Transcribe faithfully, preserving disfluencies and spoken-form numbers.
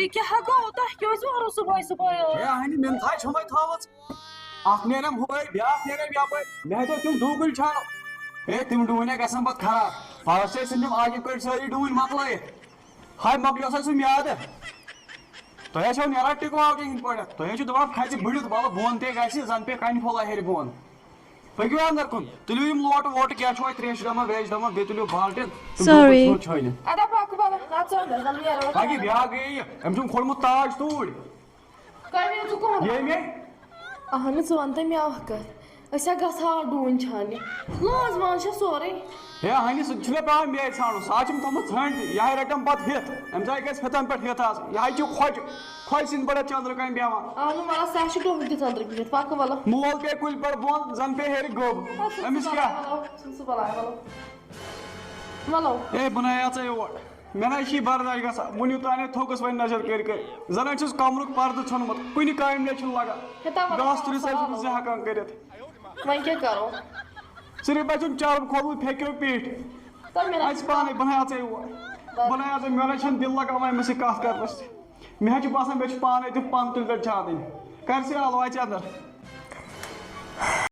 یہِ کیٛاہ گوٚو؟ تۄہہِ کیٛاہ اوسوٕ وَنُن صُبحٲے صُبحٲے یورٕ؟ ہے، اَہنہِ، مِنتھا چھَمَے تھٲوٕژ۔ اَکھ نیرٮ۪م ہورٕ، بیٛاکھ نیرٮ۪م یَپٲرۍ۔ مےٚ ہیٚتو تِم ڈوٗنۍ کُلۍ چھانو۔ ہے، تِم ڈوٗنۍ ہا گژھن پَتہٕ خراب۔ پَرُس ٲسۍ تِم اَکہِ کٔٹھۍ سٲری ڈوٗنۍ مۄکلٲیِتھ۔ ہاے، مۄکلیو سا سُہ میادٕ۔ تۄہہِ آسیو نیران ٹِکواو تہِ یِتھ پٲٹھۍ۔ تُہۍ حظ چھِو دَپان کھَژِ بٕڈِتھ، وَلہٕ بۄن تہِ گژھِ، زَن پیٚیہِ کَنہِ پھوٚلہ ہیٚرِ بۄن۔ پٔکِو اَندَر کُن، تُلِو یِم لوٹہٕ ووٹہٕ کیٛاہ چھُو اَتہِ، ترٛیش دَما، ویش دَما، بیٚیہِ تُلِو بالٹیٖن، تِم Sorry۔ ڈوٗنۍ کُلۍ ژھٕنو چھٲنِتھ۔ اَدا پَکھ بَلہٕ، اَژو اَندَر، زَن نیرو۔ باقٕے بیٛاکھ گٔیے یہِ، أمۍ چھُم کھوٚلمُت تاج توٗرۍ۔ کَمہِ ژٕ کُن؟ ییٚمہِ؟ اَہَن، ژٕ وَن تہٕ مےٚ اَکھ کَتھ، أسۍ ہا گژھٕ ہاو ڈوٗنۍ چھانہِ، لٲنٛز وٲنٛز چھےٚ سورُے۔ ہے، ہَنہِ، سُہ تہِ چھُنہ پٮ۪وان مے ژھانٛڈُن، سُہ حظ چھُم تھوٚمُت ژھٲنٛڈِتھ، یہِ ہَے رَٹَم پَتہٕ ہیٚتھ، أمِس ہَے گژھِ ہِتَن پٮ۪ٹھ ہِتھ آز، یہِ ہَے چھُ کھۄچہِ، کھۄچہِ سٕنٛدِ پٲٹھۍ چَندرٕ کامہِ بیٚہوان۔ اَہَنُ، وَلہٕ سا چھُ ڈوٗنۍ تہِ ژَندرٕ بِہِتھ، پَکہٕ وَلہٕ۔ مول پیٚیہِ کُلہِ پٮ۪ٹھ بۄن، زَن پیٚیہِ ہیٚرِ گوٚب، أمِس کیٛاہ؟ وَلہٕ، سُہ بَلاے، وَلہٕ۔ وَلو۔ اے، بہٕ نَے اَژَے اور۔ مےٚ نَے چھِی برداش گژھان۔ وٕنیُک تام ہے تھوٚکُس وۄنۍ نظر کٔرۍ کٔرۍ۔ زَن حظ چھُس کَمرُک پردٕ ژھیوٚنمُت۔ کُنہِ کامہِ نَے چھُنہٕ لگان۔ ہے، تَوَے گاسہٕ تُلِتھ حظ چھُس نہٕ زِ ہٮ۪کان کٔرِتھ۔ وۄنۍ کیٛاہ کَرو؟ صرف حظ چھُم چرٕب کھوٚتمُت پھیٚکیو پیٖٹھۍ۔ تَوَے مےٚ نَے اَژٕ پانَے، بہٕ نَے اَژَے اور۔ بہٕ نَے اَژَے، مےٚ نَے چھَنہٕ دِل لگان وۄنۍ أمِس سۭتۍ کَتھ کَرنَس تہِ۔ مےٚ حظ چھُ باسان، مےٚ چھُ پانَے تیُتھ پَن تُلۍ پٮ۪ٹھ چھانٕنۍ۔ کر سے حال واتہِ اَندَر۔